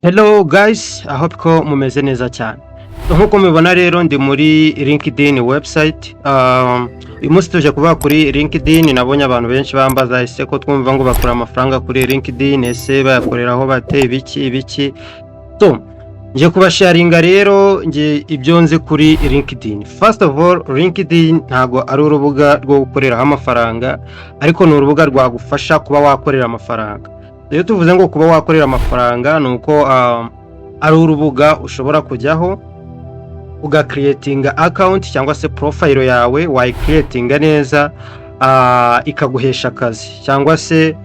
Hello guys, I hope ko mumeze neza cyane. Nk'uko mubibona rero, ndi muri LinkedIn website. Uyu munsi tuje kuvuga kuri LinkedIn. Nabonye abantu benshi bambaza: ese ko twumva ngo bakura amafaranga kuri LinkedIn, ese bayakoreraho bate, ibiki ibiki? So, ngiye kubasharinga rero nge ibyo nzi kuri LinkedIn. First of all, LinkedIn ntago ari urubuga rwo gukoreraho amafaranga, ariko ni urubuga rwagufasha kuba wakorera amafaranga. Iyo tuvuze ngo kuba wakorera amafaranga, ni uko ari urubuga ushobora kujyaho ugacreatinga account cyangwa se profile yawe, wayicreatinga neza ikaguhesha akazi cyangwa se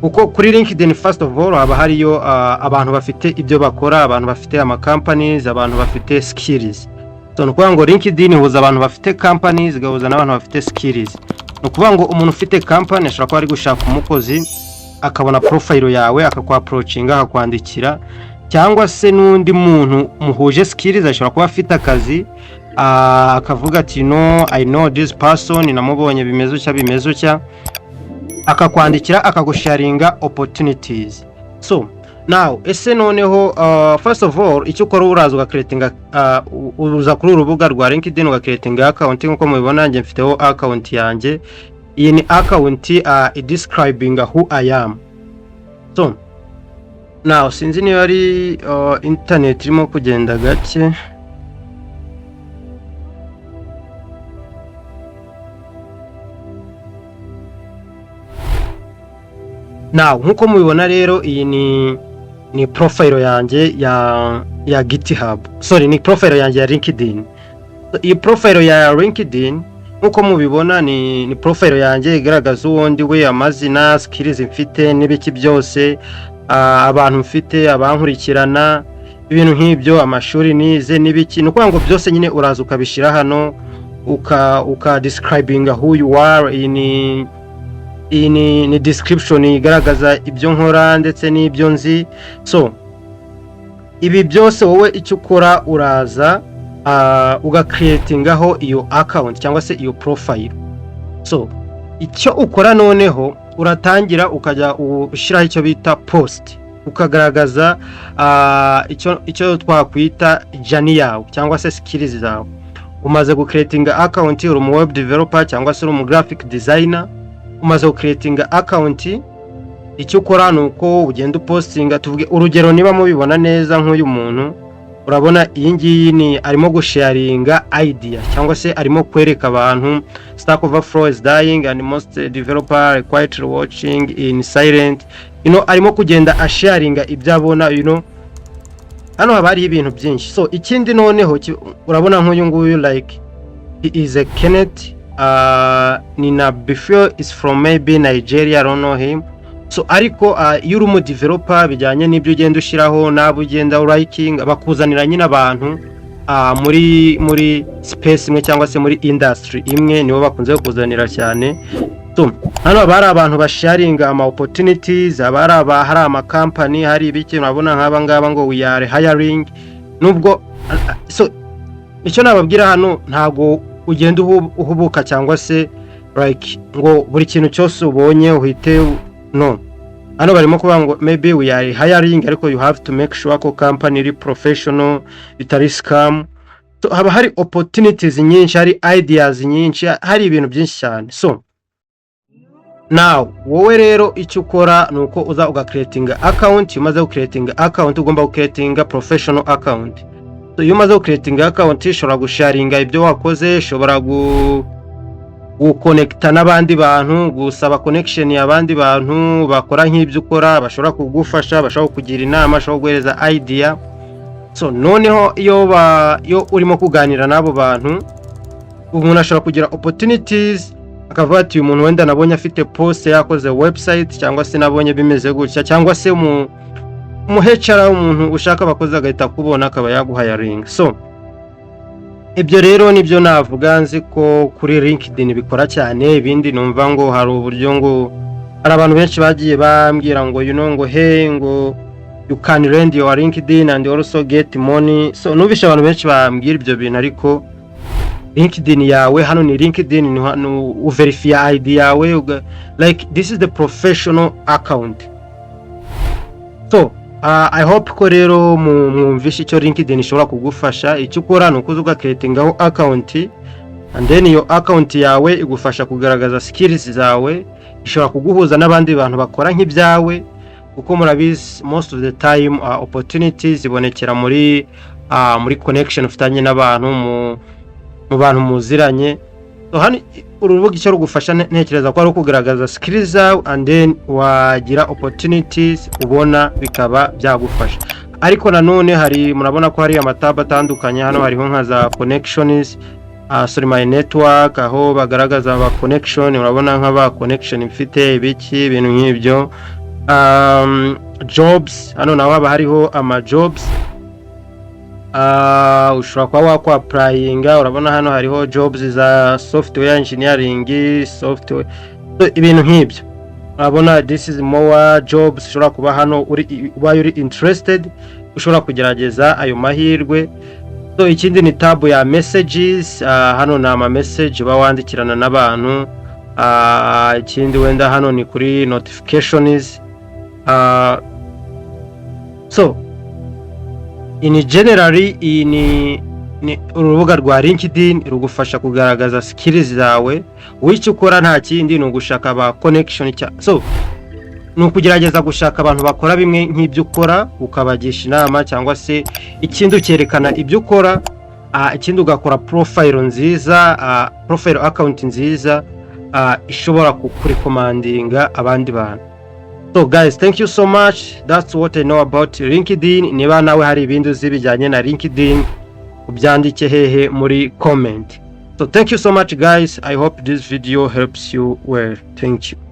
kuko kuri LinkedIn, first of all, haba hariyo abantu bafite ibyo bakora, abantu bafite ama companies, abantu bafite skills. So ni ukuvuga ngo LinkedIn ihuza abantu bafite companies, igahuza n'abantu bafite skills. Ni ukuvuga ngo umuntu ufite company ashobora kuba ari gushaka umukozi, akabona profile yawe, akakwapproachinga, akakwandikira, cyangwa se n'undi muntu muhuje skills ashobora kuba afite akazi, akavuga ati: "No, I know this person, namubonye bimeze utya, bimeze utya," akakwandikira, akagusharinga opportunities. So now, ese noneho, first of all, icyo ukora, uraza ugacreatinga, uza kuri uru rubuga rwa LinkedIn, ugacreatinga account. Nk'uko mubibona, njye mfiteho account yanjye. Iyi ni account describing who I am. So now, sinzi niba ari internet irimo kugenda gake. Now, nk'uko mubibona rero, iyi ni profile yanjye ya GitHub, sorry, ni profile yanjye ya LinkedIn. Iyi profile ya LinkedIn, nk'uko mubibona, ni profile yanjye igaragaza uwo ndi we, amazina, skills mfite n'ibiki byose, abantu mfite, abankurikirana, ibintu nk'ibyo, amashuri nize n'ibiki. Ni ukuvuga ngo byose nyine uraza ukabishyira hano, uka describing who you are. Iyi ni description igaragaza ibyo nkora ndetse n'ibyo nzi. So ibi byose, wowe icyo ukora, uraza ugacreatingaho iyo account cyangwa se iyo profile. So icyo ukora noneho, uratangira ukajya ushyiraho icyo bita post, ukagaragaza icyo twakwita journey yawe cyangwa se skills zawe. Umaze gucreatinga account, uri umu web developer cyangwa se uri umu graphic designer, umaze gucreatinga account, icyo ukora ni uko ugenda upostinga. Tuvuge urugero, niba mubibona neza, nk'uyu muntu urabona iyi ngiyi ni arimo gusharinga idea cyangwa se arimo kwereka abantu: "Stack Overflow is dying and most developer are quietly watching in silent." Arimo kugenda asharinga ibyo abona. Hano haba hariho ibintu byinshi. So ikindi noneho, urabona nk'uyu nguyu, like he is a Kenneth Nina Before is from maybe Nigeria, I don't know him. So ariko iyo uri umu developer, bijyanye n'ibyo ugenda ushyiraho n'abo ugenda liking, bakuzanira nyine abantu muri space imwe cyangwa se muri industry imwe, nibo bakunze kuzanira cyane. So hano haba hari abantu basharinga ama opportunities, haba hari ama company, hari ibiki. Urabona nk'aba ngaba ngo "We are hiring." Nubwo so icyo nababwira hano, ntago ugenda uhubuka cyangwa se like ngo buri kintu cyose ubonye uhite. No, hano barimo kuvuga ngo maybe we are hiring, ariko you have to make sure ko company iri professional, bitari scam. So haba hari opportunities nyinshi, hari ideas nyinshi, hari ibintu byinshi cyane. So now wowe rero icyo ukora ni uko uza ugacreatinga account. Iyo umaze gucreatinga account, ugomba gucreatinga professional account. So iyo umaze gucreatinga account, ushobora gusharinga ibyo wakoze, ushobora guconnecta n'abandi bantu, gusaba connection abandi bantu bakora nk'ibyo ukora, bashobora kugufasha, bashobora kukugira inama, bashobora kuguhereza idea. So noneho iyo urimo kuganira n'abo bantu, umuntu ashobora kugira opportunities, akavuga ati: "Uyu muntu wenda nabonye afite post, yakoze website, cyangwa se nabonye bimeze gutya," cyangwa se umu HR, umuntu ushaka abakozi, agahita akubona akaba yaguhiringa. So ibyo rero nibyo navuga nzi ko kuri LinkedIn bikora cyane. Ibindi numva ngo hari uburyo, ngo hari abantu benshi bagiye bambwira ngo ngo hey, ngo you can rent your LinkedIn and also get money. So numvishe abantu benshi bambwira ibyo bintu, ariko LinkedIn yawe hano ni LinkedIn, ni uverifya ID yawe, like this is the professional account. So I hope ko rero mwumvishe icyo LinkedIn ishobora kugufasha. Icyo ukora ni ukuza ugacreatingaho account, and then iyo account yawe igufasha kugaragaza skills zawe, ishobora kuguhuza n'abandi bantu bakora nk'ibyawe, kuko murabizi, most of the time opportunities zibonekera muri connection ufitanye n'abantu, mu bantu muziranye. So hano urubuga icyo rugufasha, ntekereza ko ari ukugaragaza skills zawe, and then wagira opportunities ubona bikaba byagufasha. Ariko nanone hari, murabona ko hari amatab atandukanye hano. Hariho nka za connections, sorry, my network, aho bagaragaza aba connection. Urabona nk'aba connection mfite, ibiki, ibintu nk'ibyo. Jobs, hano naho haba hariho ama jobs ushobora kuba wakwapplyinga. Urabona hano hariho jobs za software engineering, software, so, ibintu nk'ibyo. Urabona this is more jobs ushobora kuba hano uri, ubaye uri interested ushobora kugerageza ayo mahirwe. So ikindi ni tab ya messages. Hano ni ama message uba wandikirana n'abantu. Ikindi wenda hano ni kuri notifications. So in generally, iyi ni urubuga rwa LinkedIn rugufasha kugaragaza skills zawe. Wicyo ukora nta kindi, ni ugushaka aba connection cya, so ni ukugerageza gushaka abantu bakora bimwe nk'ibyo ukora, ukabagisha inama, cyangwa se ikindi ukerekana ibyo ukora. Ikindi ugakora profile nziza, profile account nziza ishobora kukurecommendinga abandi bantu. So guys, thank you so much. That's what I know about LinkedIn. Niba nawe hari ibindi uzi bijyanye na LinkedIn, ubyandike hehe? Muri comment. So thank you so much, guys. I hope this video helps you well. Thank you.